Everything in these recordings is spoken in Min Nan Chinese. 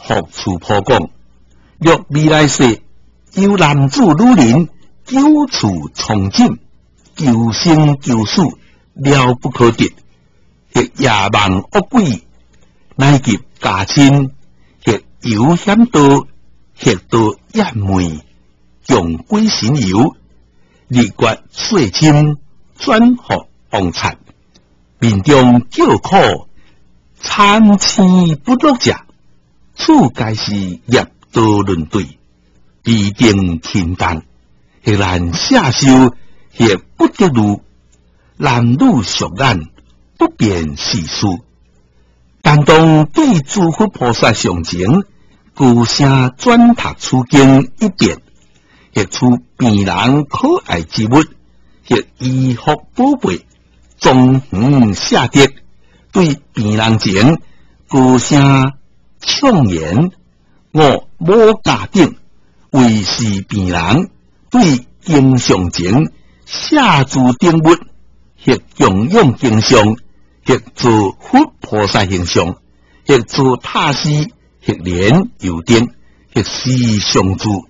福處婆講，若未來世有男子女人久處床枕，求生求死了不可得，或夜夢惡鬼，乃及家親，或遊險道，或到厭昧，窮鬼神遊，日月歲深，轉復亡剎，面中叫苦，慘悽不樂者，此皆是業道輪對，必定輕重，或難捨受，或不得遇，男女屬眼，不辨是事。但當對諸佛菩薩上前，高聲轉讀此經一遍，或取病人可愛之物，或衣服寶貝，莊園舍宅，對病人前高聲唱言：我母家等為是病人，對經像前捨諸等物，或供養經像，或做佛菩薩形象，或做塔寺，或蓮油燈，或施上住，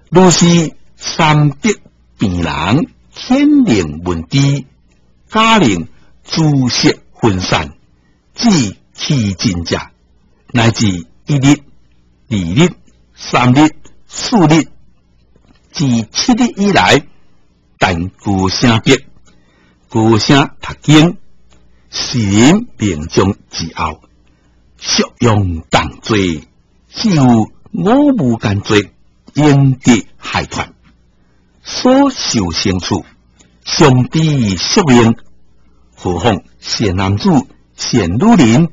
如是三百病人顯靈聞知，假令諸色分散，至氣盡者，乃至一日、二日、三日、四日，自七日以來，但高聲白，高聲讀經，是人命終之後，速用重罪，是有五無間罪，應得害脫。所受生處，常知宿命，何況善男子、善女人，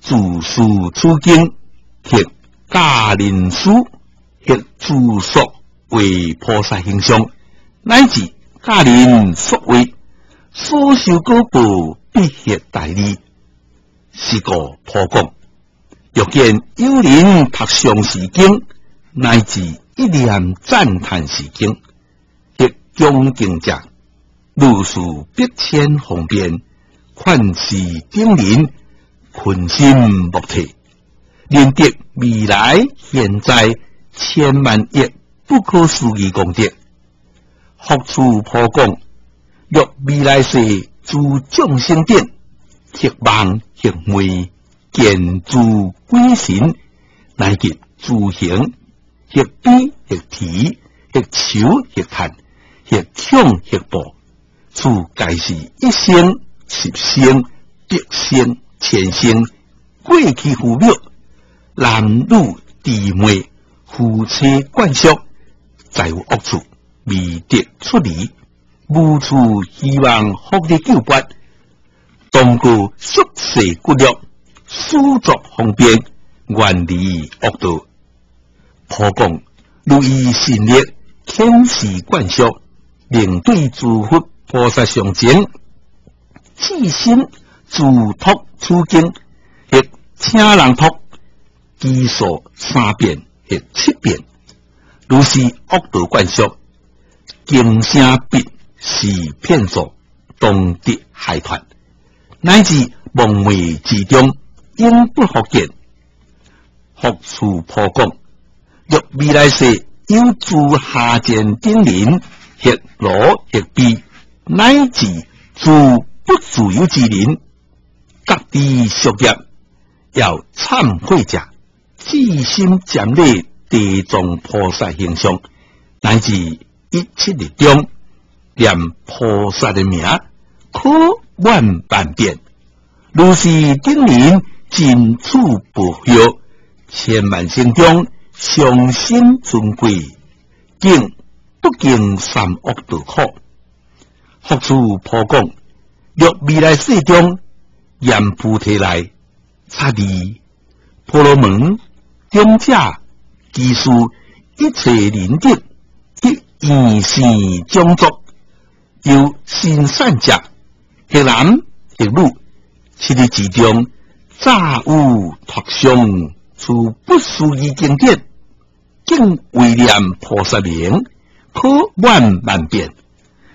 自思此經，或教人師，或自塑為菩薩形象，乃至教人塑畫，所受果報，必獲大利。是故婆講，若見有人讀上士經，乃至一念讚歎是經，或恭敬者，如是百千方便，勸示等人，勤心莫退，令得未來現在千萬億不可思議功德。福處婆講，若未來世諸眾生等，或夢或寐，見諸鬼神，乃及諸行，或悲或啼，或求或嘆，或恐或怖，此皆是一生、十生、百生、千生，過去父母，男女弟妹、夫妻眷屬，在有惡處，未得出離，無處希望福力救拔，當具宿世骨力，使作方便，遠離惡道。婆講，如以神力遣示眷屬，令對諸佛菩薩上前，至心自讀此經，或請人讀，其數三遍或七遍，如是惡道眷屬，經聲畢是遍數，當得解脫，乃至夢寐之中，永不復見。福處婆講，若未來世有諸下賤等人，或奴或婢，乃至諸不自由之人，覺知宿業，要懺悔者，至心瞻禮地藏菩薩形象，乃至一七日中念菩薩的名，可滿萬遍。如是等人盡處報孝，千萬生中常生尊貴，竟不經三惡道苦。福處婆講，若未來世中，閻浮提內，剎帝、婆羅門、中者、居士一切人等，得現生種族，有心善者，或男或女，七日之中，乍有讀誦此不思議經典，竟為念菩薩名，可滿萬遍，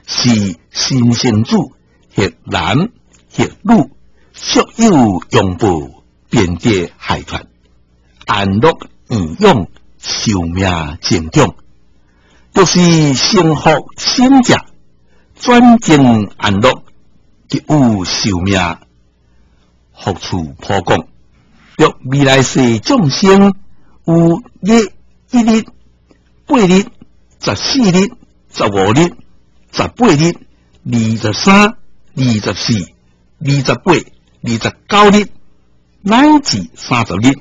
是新生子，或男或女，宿有殃報，便得解脫。安樂頤養，壽命增長。若是成佛聖者，轉證安樂，給予壽命。復次普講，若未來世眾生有日一日、八日、14日、15日、18日、23、24、28、29日，乃至30日，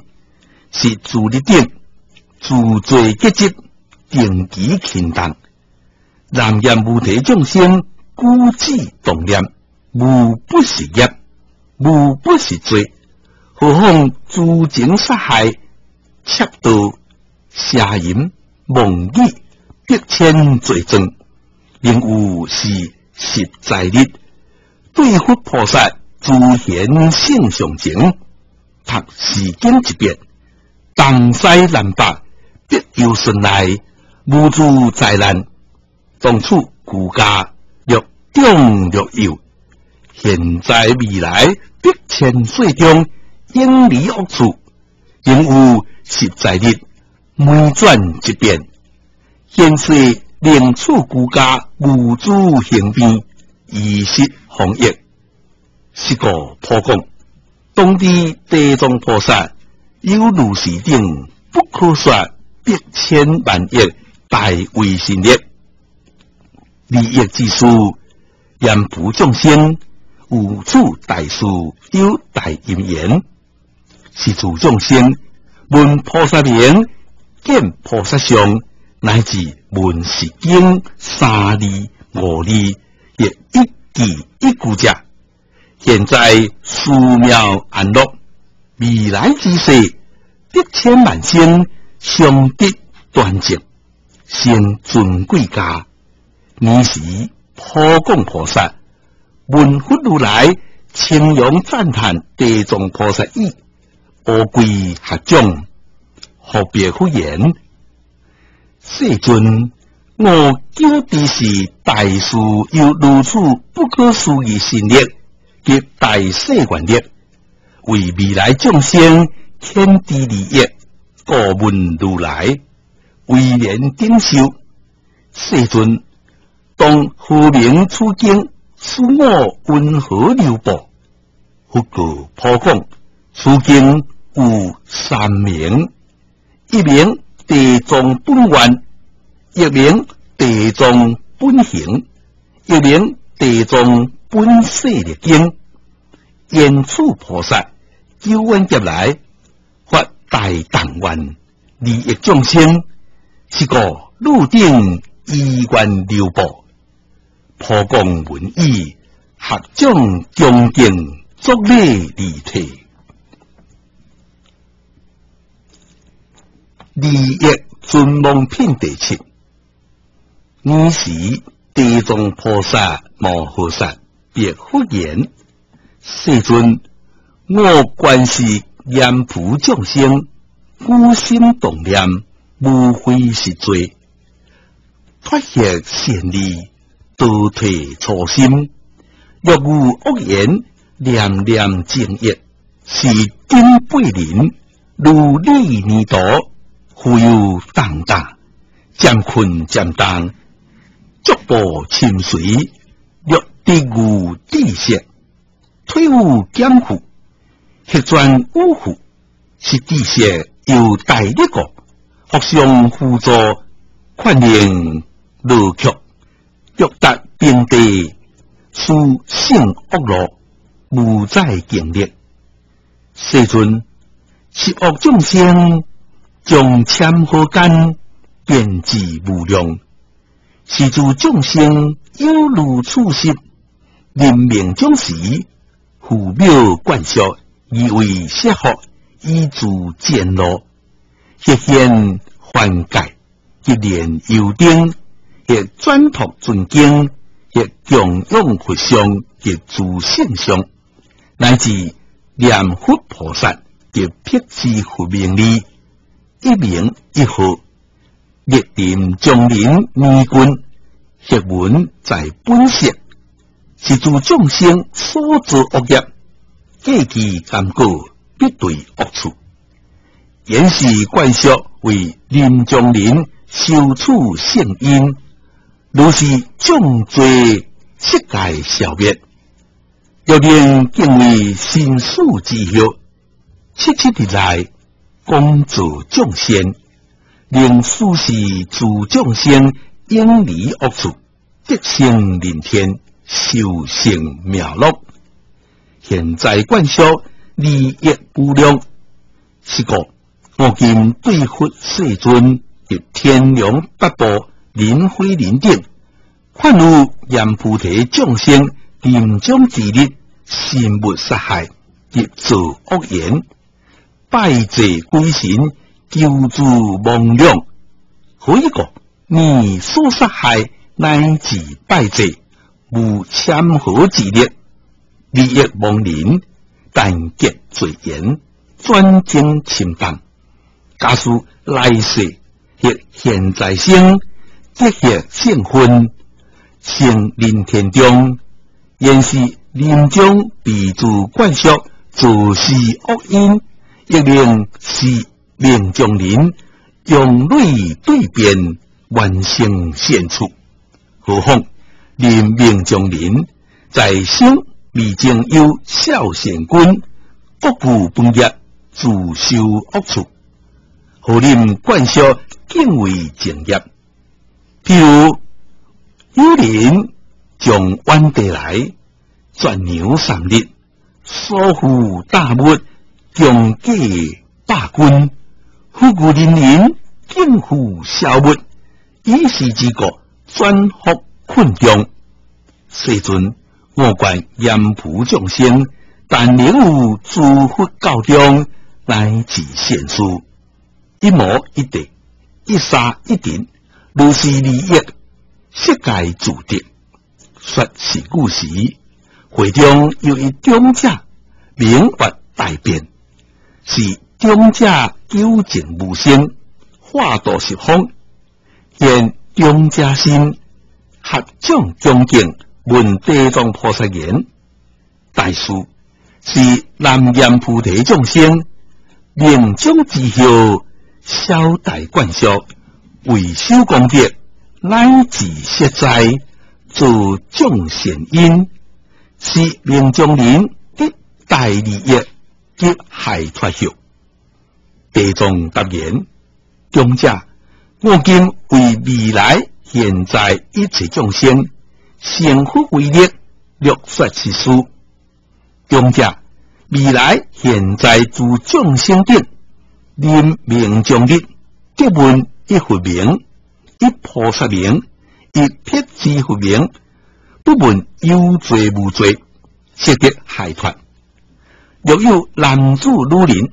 是自日頂自做結集，定期行動，人言無體眾生，舉止動念，無不是業，無不是罪。何況諸情殺害、竊盜、邪淫、妄語、百千罪狀，另有是實在日，對佛菩薩諸賢聖上前，讀是經一遍，東西南北必有順來，無諸災難，當處居家，略長略幼，現在未來百千歲中，永離惡處，應有實在日，每轉一變，現世寧處居家，無諸行變，衣食豐溢。是故普講，當知地藏菩薩有如是等不可說百千萬億大威神力，利益之事，閻浮眾生有此大事，有大因緣，是諸眾生聞菩薩名，見菩薩相，乃至聞是經三字五字，亦一字一句者，現在殊妙安樂，未來之世，百千萬生常得端正，成尊貴家。爾時普廣菩薩聞佛如來稱揚讚歎地藏菩薩已，烏跪合掌，復白佛言：世尊，我久知是大士有如此不可思議神力及大誓願力，為未來眾生顯知利益，故問如來，唯憐頂受。世尊，當何名此經？使我云何流布？佛告普廣：此經有三名，一名地藏本願，一名地藏本行，一名地藏本誓力經。言此菩薩久遠劫來發大動願，利益眾生，是故汝等依願流布。普廣聞已，合掌恭敬作禮而退。利益尊王品第七。爾時地藏菩薩摩訶薩白佛言：世尊，我觀是閻浮眾生，舉心動念，無非是罪，脫歇善利，倒退初心。若遇惡言，念念正業，是頂輩人，如理念道，忽有動大，漸困漸動，足步深隨，欲得遇知識，退有減負，或轉有負，是知識由大力故，互相輔助，勸令樂卻，欲達平地，殊勝惡路，無在經歷。世尊，十惡眾生將攕好間，便智無量。是諸眾生有如此識，臨命終時，父母眷屬以為攝福，以助前路，或現幻界，或煉油燈，或轉托尊經，或供養佛像及諸聖像，乃至念佛菩薩及辟支佛名字，一名一號，歷臨將臨年君，或聞在本色，是諸眾生所造惡業，過其甘果，必墜惡趣。演是慣俗為臨終人修處聖因，如是眾罪悉皆消滅。若能敬畏生死之業，七七日內廣造眾善，令死時諸眾生永離惡趣，得生人天，受勝妙樂。現在慣俗利益無量，是故我今對佛世尊及天龍八部人非人等，勸汝閻浮提眾生臨終之日，慎勿殺害及造惡言，拜祭鬼神，求諸亡靈。何以故？你所殺害乃至拜祭，無謙和之力，利益亡靈，但結罪緣，轉經沉重。假使來世或現在生，得獲聖分，生人天中，現是臨終被諸慣俗造是惡因，亦令是命終人用類對變，完成善處。何況臨命終人在生未經有孝善根，各具本業，自受惡處。何忍慣俗敬為正業？譬如有人從遠地來，轉牛3日，所負大物，共計百斤，富具人人敬負小物，以是之故，轉復困中。世尊，我觀閻浮眾生，但能有諸佛教中乃至善事，一毛一地，一沙一塵，如是利益，悉皆自得。說是語時，會中有一長者明月大辯，是長者究竟無生，化度十方，現長者身，合眾恭敬，問地藏菩薩言：大士，是南閻浮提眾生，命終之後，小大慣俗，為修功德，乃至息災，造眾善因，是命終人得大利益及解脫後。地藏答言：長者，我今為未來現在一切眾生成佛為力，略說是事。長者，未來現在諸眾生等，臨命終日，得聞一佛名、一菩薩名、一辟支佛名，不問有罪無罪，悉得解脫。若有男子女人，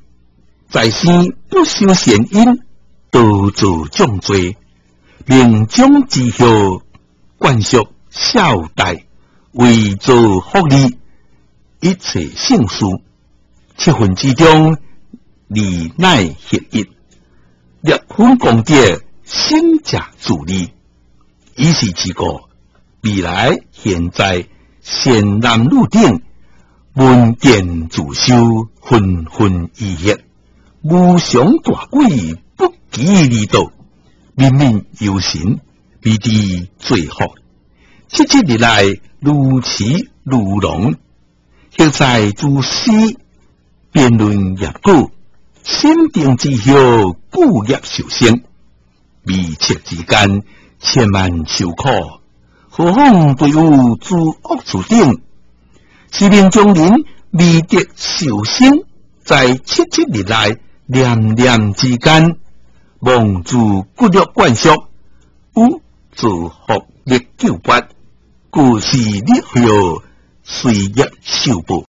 在生不修善因，多造眾罪，命終之後，慣俗孝大，為做福利，一切聖事，七分之中，二乃合一，六分功德，心者自利。以是之故，未來現在善男女等，聞見自修，紛紛依學，無常大鬼不期而到，憫憫憂神，為之罪福。七七日內如痴如聾，或在諸師辯論業果，審定之後，故業受生，微剎之間，千萬受苦，何況對有諸惡趣等，是命終人未得受生，在七七日內念念之間，妄自骨肉慣俗，有造福力救拔，故是日後隨業受報。